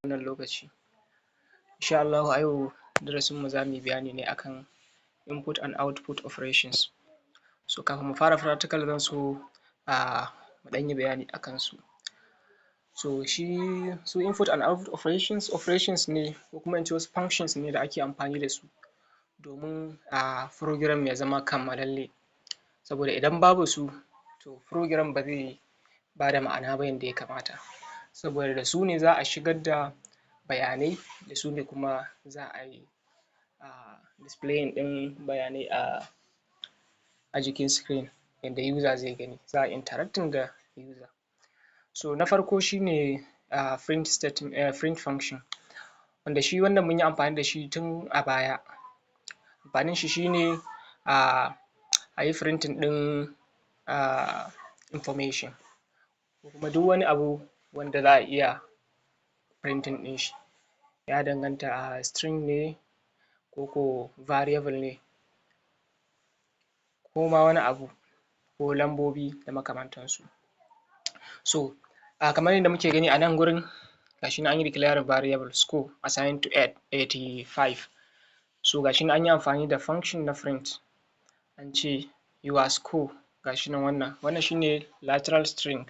Wannan lokaci, insha Allahu, a yau darasin mu zamu yi bayani ne akan input and output operations. So kafin mu fara practical, zan so mu ɗan yi bayani akan su. So shi su input and output operations ne, ko kuma in ce wasu functions ne da ake amfani da su domin program ya zama kammalalle, saboda idan babu su, to program ba zai bada ma'ana ba yanda ya kamata, saboda da su ne za a shigar da bayanai, da su ne kuma za ai displaying ɗin bayanai a jikin screen yanda user zai gani, za ai interacting da user. So na farko shine print statement, print function, wanda shi wannan munyi amfani da shi tun a baya. Amfanin shi shine ayi printing ɗin information, ko kuma duk wani abu wanda za a iya printing ɗin shi, ya danganta string ne ko ko variable ne, ko ma wani abu, ko lambobi da makamantan su. So kamar yadda muke gani a nan gurin, gashi nan anyi declaring variable score assigned to 85. So gashi nan anyi amfani da function na print, ance "your score". Gashi nan, wannan shine literal string,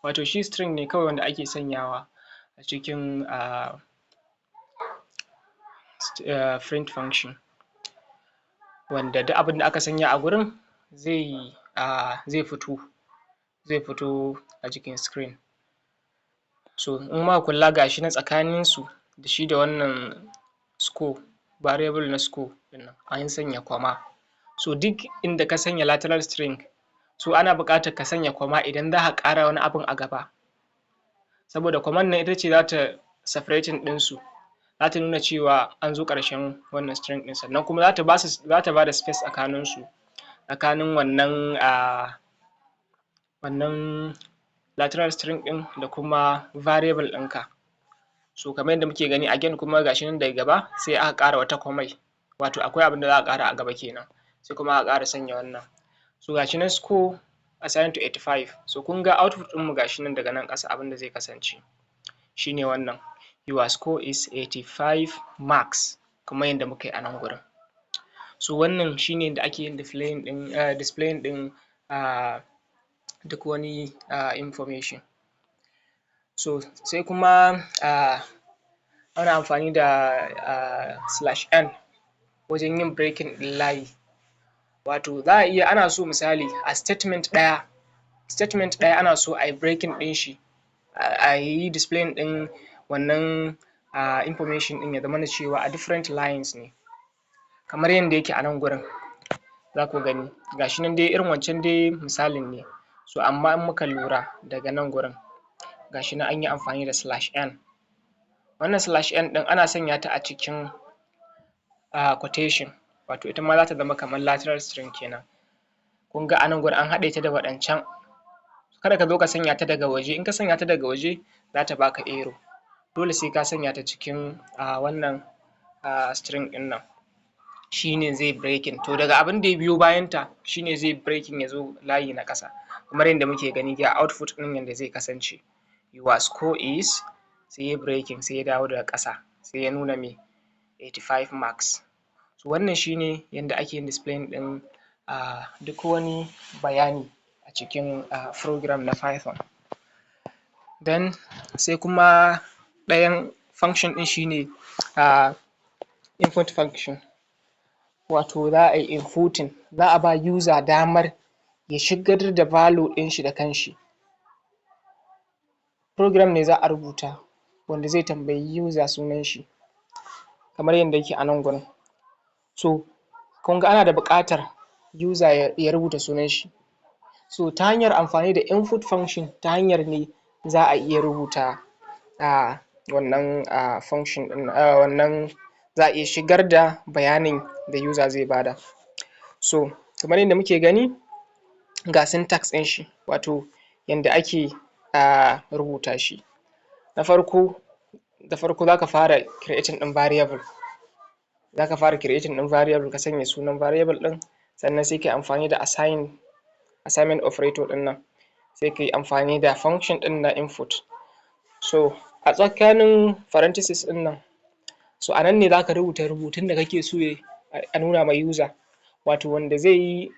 wato shi string ne kawai wanda ake sanyawa a cikin print function, wanda duk abunda aka sanya a gurin zai fito a jikin screen. So in muka kula, gashi nan tsakanin su da shi da wannan score, variable na score ɗin nan, an sanya comma. So duk inda ka sanya literal string, so ana buƙatar ka sanya comma idan zaka ƙara wani abun a gaba, saboda comman nan itace zata separating ɗinsu, zata nuna cewa an zo ƙarshen wannan string ɗin, sannan kuma zata basu, zata bada space tsakanin su, tsakanin wannan literal string ɗin da kuma variable ɗinka. So kamar yadda muke gani, again kuma gashi nan daga gaba sai aka ƙara wata commai, wato akwai abunda za a ƙara a gaba kenan, sai kuma aka ƙara sanya wannan. So gashi nan score assigned to 85. So kun ga output ɗinmu gashi nan daga nan ƙasa, abunda zai kasance shine wannan: "Your score is 85 marks", kamar yadda muka yi a nan gurin. So wannan shine yadda ake yin displaying ɗin duk wani information. So sai kuma ana amfani da /n wajen yin breaking ɗin layi, wato za a iya, ana so misali a statement ɗaya ana so ayi breaking ɗin shi, ayi displaying ɗin wannan information ɗin, ya zamana cewa a different lines ne, kamar yanda yake a nan gurin. Zaku gani gashi nan dai irin wancan dai misalin ne. So amma in muka lura daga nan gurin, gashi nan anyi amfani da /n. Wannan /n ɗin ana sanya ta a cikin quotation, wato ita ma zata zama kamar literal string kenan. Kun ga a nan gurin an haɗe ta da waɗancan. Kada ka zo ka sanya ta daga waje. In ka sanya ta daga waje, zata baka error. Dole sai ka sanya ta cikin wannan string ɗin nan, shine zai breaking. To daga abunda ya biyo bayan ta shine zai breaking, ya zo layi na ƙasa, kamar yanda muke gani. Ga output ɗin yanda zai kasance: "Your score is", sai yayi breaking, sai ya dawo daga ƙasa, sai ya nuna me? 85 marks. So wannan shine yanda ake yin displaying ɗin duk wani bayani a cikin program na Python. Then sai kuma ɗayan function ɗin shine input function, wato za ai inputting, za a ba user damar ya shigar da value ɗin shi da kanshi. Program ne za a rubuta wanda zai tambayi user sunan shi, kamar yanda yake a nan gurin. So kun ga ana da buƙatar user ya rubuta sunan shi. So ta hanyar amfani da input function, ta hanyar ne za a iya rubuta wannan function ɗin, wannan za a iya shigar da bayanin da user zai bada. So kamar yadda muke gani, ga syntax ɗin shi, wato yanda ake rubuta shi. Na farko, da farko zaka fara creating ɗin variable, zaka fara creating ɗin variable, ka sanya sunan variable ɗin, sannan sai kayi amfani da assignment operator ɗin nan, sai kayi amfani da function ɗin na input. So A tsakanin parenthesis ɗin nan, so a nan ne zaka rubuta rubutun da kake so a nuna ma user, wato wanda zai yi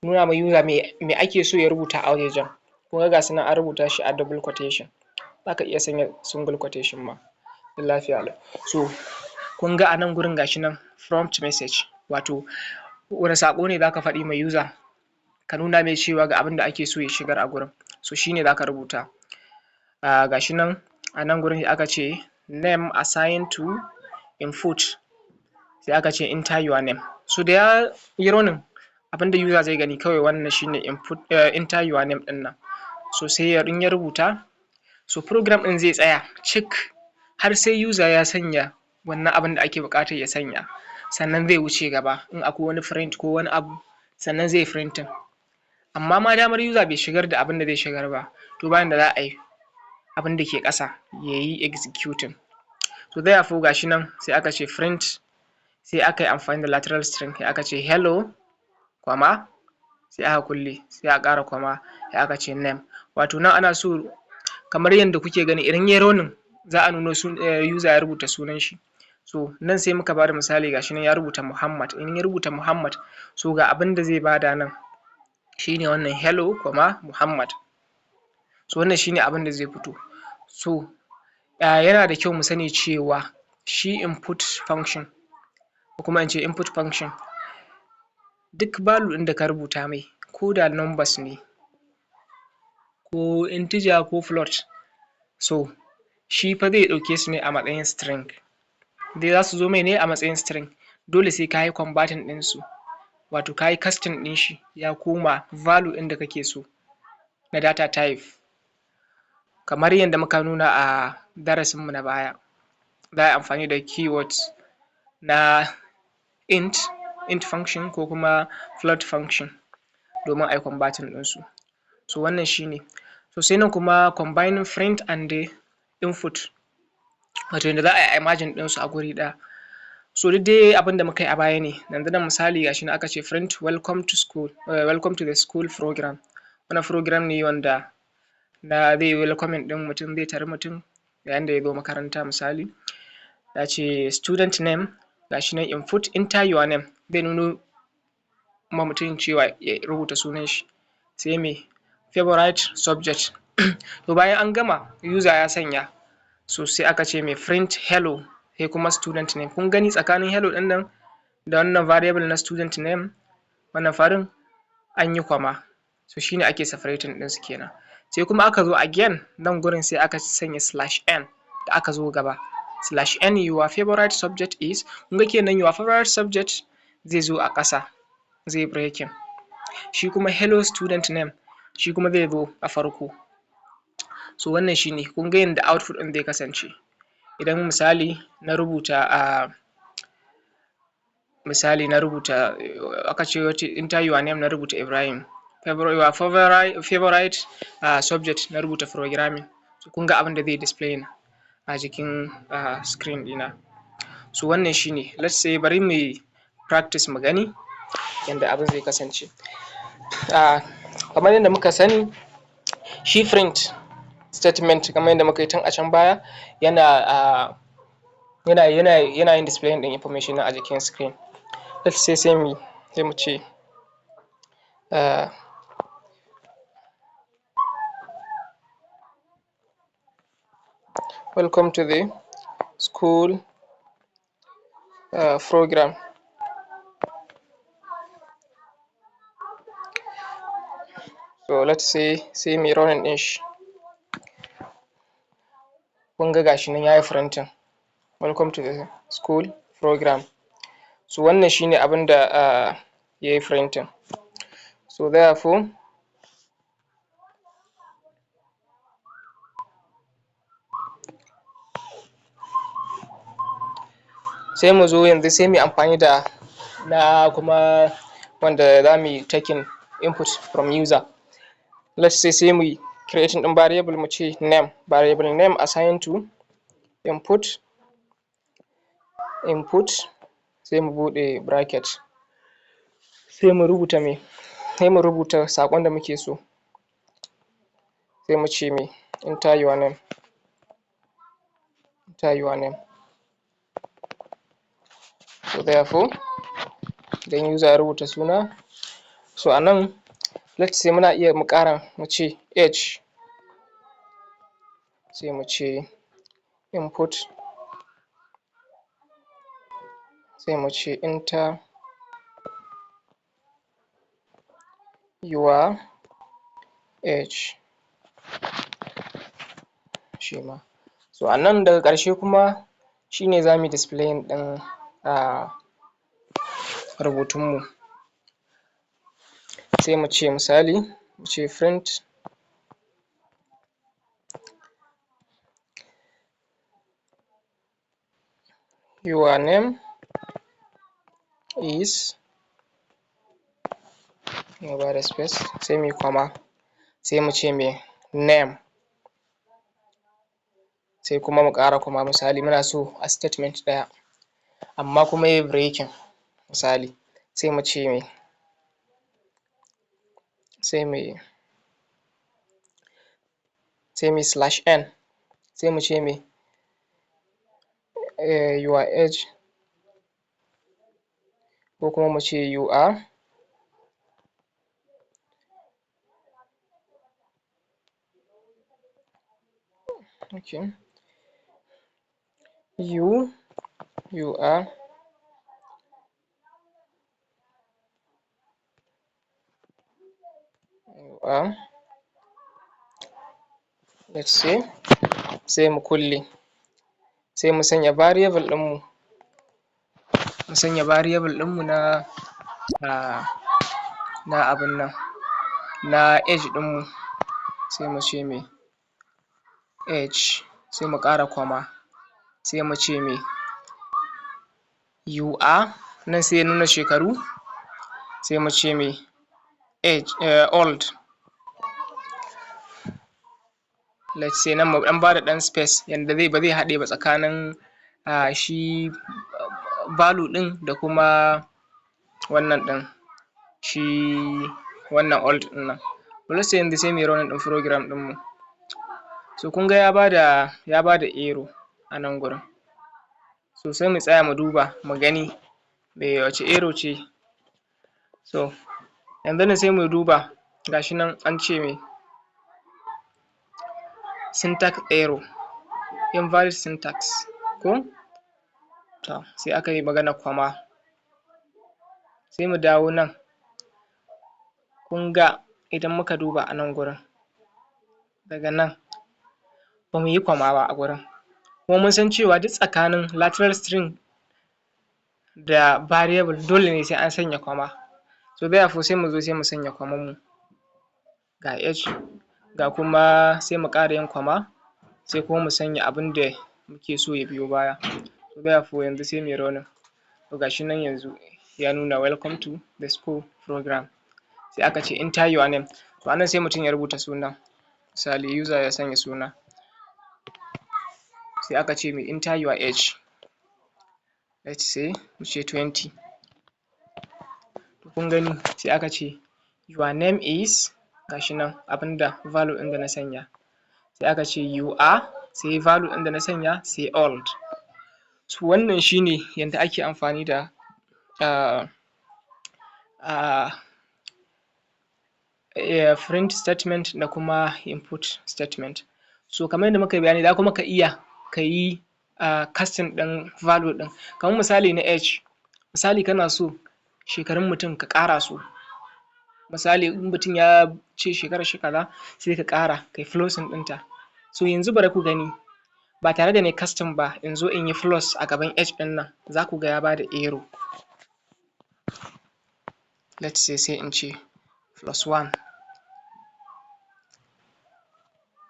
nuna ma user me ake so ya rubuta a wajejen. Kun ga gasu nan an rubuta shi a double quotation, zaka iya sanya single quotation ma duk lafiya lau. So kun ga a nan gurin gashi nan prompt message, wato wane saƙo ne zaka faɗi ma user ka nuna mai cewa ga abunda ake so ya shigar a gurin. So shine zaka rubuta, gashi nan a nan gurin aka ce name assign to input, sai aka ce enter your name. So da ya yi running, abunda user zai gani kawai wannan shine input, enter your name ɗin nan. So sai in ya rubuta, so program ɗin zai tsaya cik har sai user ya sanya wannan abunda ake buƙatar ya sanya, sannan zai wuce gaba. In akwai wani print ko wani abu, sannan zai yi printing. Amma madamar user bai shigar da abunda zai shigar ba, to ba yanda za a yi abunda ke ƙasa yayi executing. So therefore, gashi nan sai aka ce print, sai aka yi amfani da literal string, sai aka ce hello comma, sai aka kulle, sai aka ƙara comma, sai aka ce name. Wato nan ana so, kamar yanda kuke gani, idan yayi running za a nuno user ya rubuta sunan shi. So nan sai muka bada misali, gashi nan ya rubuta Muhammad. In ya rubuta Muhammad, so ga abunda zai bada nan shine wannan hello comma Muhammad. So wannan shine abunda zai fito. So yana da kyau mu sani cewa shi input function, ko kuma in ce input function, duk value ɗin da ka rubuta mai, ko da numbers ne ko integer ko float, so shi fa zai ɗauke su ne a matsayin string. Dai zasu zo mai ne a matsayin string. Dole sai kayi converting ɗinsu, wato kayi casting ɗin shi ya koma value ɗin da kake so na data type. Kamar yanda muka nuna a darasin mu na baya, za ayi amfani da keywords na int, int function ko kuma float function domin ayi converting ɗinsu. So wannan shine. So sai nan kuma combining print and input, wato yanda za ayi merging ɗinsu a guri ɗaya. So duk dai abunda muka yi a baya ne. Yanzu nan misali, gashi nan aka ce print welcome to school, welcome to the school program. Wannan program ne wanda na zai yi welcoming ɗin mutum, zai tari mutum yayin da ya zo makaranta. Misali, ya ce student name, gashi nan input enter your name, zai nuno ma mutum cewa ya rubuta sunan shi. Sai me? Favourite subject. To bayan an gama, user ya sanya, so sai aka ce me? Print hello, sai kuma student name. Kun gani tsakanin hello ɗin nan da wannan variable na student name, wannan farin an yi comma, so shine ake separating ɗinsu kenan. Sai kuma aka zo again nan gurin, sai aka sanya slash n. Da aka zo gaba, slash n your favourite subject is. Kun ga kenan your favourite subject zai zo a ƙasa, zai breaking. Shi kuma hello student name, shi kuma zai zo a farko. So wannan shine. Kun ga yanda output ɗin zai kasance. Idan misali na rubuta, misali na rubuta, aka ce enter your name, na rubuta Ibrahim, your favourite subject, na rubuta programming, so kun ga abinda zai displaying a jikin screen ɗina. So wannan shine. Let's say bari muyi practice mu gani yanda abin zai kasance. Kamar yadda muka sani, shi print statement, kamar yadda muka yi tun a can baya, yana yin displaying ɗin information a jikin screen. Let's say sai mu ce welcome to the school program. So let's say sai muyi running ɗin shi. Kun ga gashi nan yayi printing welcome to the school program. So wannan shine abunda yayi printing. So therefore, sai mu zo yanzu sai muyi amfani da na kuma wanda zamuyi taking input from user. Let's say sai muyi creating ɗin variable, mu ce name, variable name assign to input, input, sai mu buɗe bracket, sai mu rubuta me? Sai mu rubuta saƙon da muke so. Sai mu ce me? Enter your name. Enter your name. So therefore, idan user ya rubuta suna, so a nan, let's say, muna iya mu ƙara mu ce age, sai mu ce input, sai mu ce enter your age shima. So a nan daga ƙarshe kuma shine zamuyi displaying ɗin rubutun mu. Sai mu ce, misali, mu ce print your name is, mu bada space, sai muyi comma, sai mu ce me? Name. Sai kuma mu ƙara comma. Misali, muna so a statement ɗaya, amma kuma yayi breaking. Misali, sai mu ce me? Sai muyi slash n, sai mu ce me? Your age, ko kuma mu ce you are, okay, you are you are, let's say, sai mu kulle, sai mu sanya variable ɗin mu, mu sanya variable ɗin mu na abun nan, na age ɗin mu. Sai mu ce me? Age. Sai mu ƙara comma, sai mu ce me? You are. Nan sai ya nuna shekaru, sai mu ce me? Age, old. Let's say nan mu ɗan bada ɗan space yanda zai ba zai haɗe ba tsakanin shi value ɗin da kuma wannan ɗin, shi wannan old ɗin nan. Let's say yanzu sai muyi running ɗin program ɗin mu. So kun ga ya bada error a nan gurin. So sai mu tsaya mu duba mu gani me, wace error ce. So yanzu nan sai mu duba, gashi nan an ce me? Syntax error, invalid syntax, ko? To, sai aka yi maganar comma. Sai mu dawo nan. Kun ga idan muka duba a nan gurin, daga nan bamu yi comma ba a gurin, kuma mun san cewa duk tsakanin literal string da variable dole ne sai an sanya comma. So therefore, sai mu zo, sai mu sanya comma n mu. Ga age, ga kuma, sai mu ƙara yin comma, sai kuma mu sanya abunda muke so ya biyo baya. So therefore, yanzu sai muyi running. To, gashi nan yanzu ya nuna "Welcome to the school program". Sai aka ce "Enter your name". To, anan sai mutum ya rubuta suna. Misali, user ya sanya suna. Sai aka ce me? "Enter your age". Let's say mu ce 20. Kun gani, sai aka ce "Your name is", gashi nan abinda value ɗin da na sanya. Sai aka ce "You are", sai value ɗin da na sanya, sai old. So wannan shine yanda ake amfani da print statement da kuma input statement. So kamar yadda muka yi bayani, za kuma ka iya kayi casting ɗin value ɗin, kamar misali na age. Misali, kana so shekarun mutum ka ƙara su. Misali, in mutum ya ce shekarar shi kaza, sai ka ƙara, kayi plusing ɗinta. So yanzu bari ku gani, ba tare da nayi casting ba, in zo in yi plus a gaban age ɗin nan, za ku ga ya bada error. Let's say sai in ce plus one.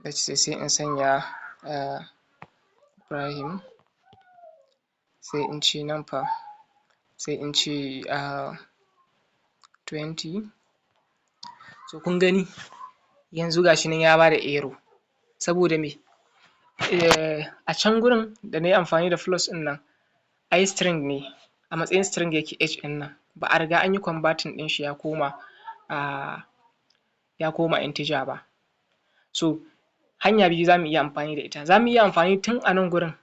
Let's say sai in sanya Ibrahim, sai in ce nan fa, sai in ce 20. So kun gani, yanzu gashi nan ya bada error. Saboda me? A can gurin da nayi amfani da plus ɗin nan, ai string ne, a matsayin string yake age ɗin nan. Ba a riga anyi converting ɗin shi ya koma integer ba. So hanya biyu zamu iya amfani da ita. Zamu iya amfani tun a nan gurin.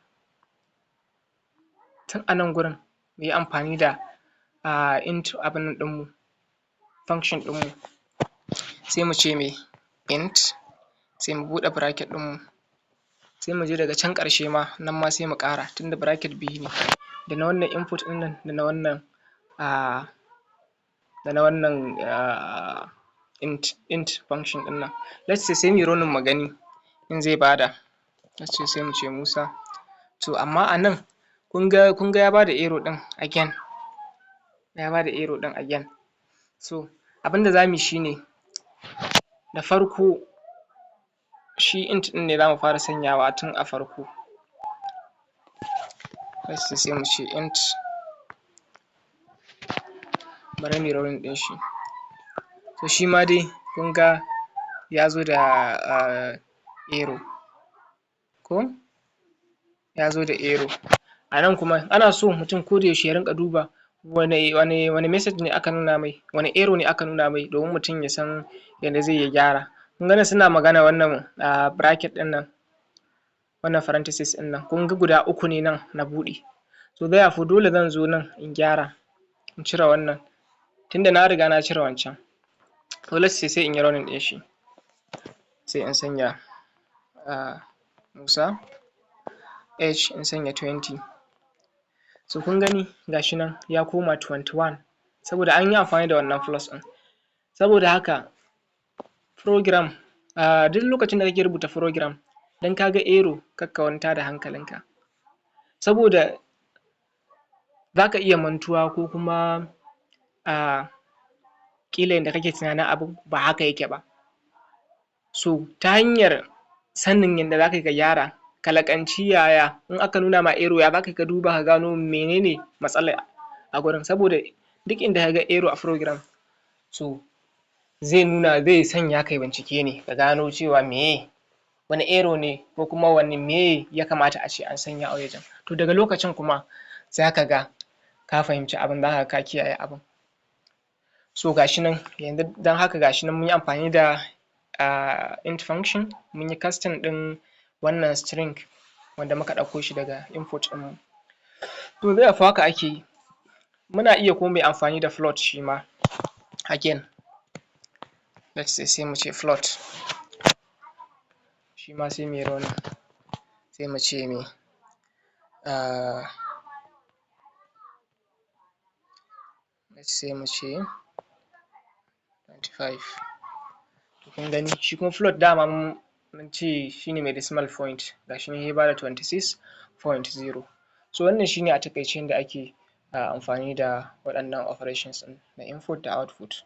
Tun a nan gurin muyi amfani da int abin nan ɗinmu, function ɗinmu. Sai mu ce me? Int, sai mu buɗe bracket ɗinmu, sai mu je daga can ƙarshe ma, nan ma sai mu ƙara, tunda bracket biyu ne, da na wannan input ɗin nan, da na wannan int function ɗin nan. Let's say sai muyi running mu gani in zai bada. Let's say sai mu ce Musa. To amma a nan kun ga ya bada error ɗin again, ya bada error ɗin again. So abinda zamu yi shine, da farko shi int ɗin ne zamu fara sanyawa tun a farko. Let's say sai mu ce int. Bari muyi running ɗin shi. To shima dai kun ga ya zo da error ko? Ya zo da error. A nan kuma ana so mutum ko da yaushe ya rinƙa duba wane message ne aka nuna mai, wane error ne aka nuna mai, domin mutum ya san yanda zai yi ya gyara. Kun ga nan suna magana wannan bracket ɗin nan, wannan parenthesis ɗin nan, kun ga guda uku ne nan na buɗe. So therefore dole zan zo nan in gyara, in cire wannan, tunda na riga na cire wancan. To let's say sai in yi running ɗin shi, sai in sanya Musa, age in sanya 20. So kun gani, ga shi nan ya koma 21, saboda an yi amfani da wannan plus ɗin. Saboda haka program, duk lokacin da kake rubuta program, dan ka ga error, kar ka wani tada hankalinka, saboda zaka iya mantuwa, ko kuma ƙila yanda kake tunanin abun ba haka yake ba. So ta hanyar sanin yanda zaka yi ka gyara, ka laƙanci yaya in aka nuna ma error, ya zaka yi ka duba ka gano menene matsalar a gurin. Saboda duk inda ka ga error a program, so zai nuna, zai sanya kai bincike ne ka gano cewa meye, wani error ne, ko kuma wani meye ya kamata ace an sanya a wajen. To daga lokacin kuma zaka ga ka fahimci abun, zaka ga ka kiyaye abun. So gashi nan yanzu, don haka gashi nan munyi amfani da int function, munyi casting ɗin wannan string wanda muka ɗauko shi daga input ɗin mu. To therefore haka ake yi. Muna iya kuma muyi amfani da float shima again. Let's say sai mu ce float shima, sai muyi running, sai mu ce me? Let's say mu ce 25. Kun gani, shi kuma float dama mun ce shine mai decimal point. Gashi nan ya bada 26.0. So wannan shine a taƙaice yanda ake amfani da waɗannan operations ɗin na input da output.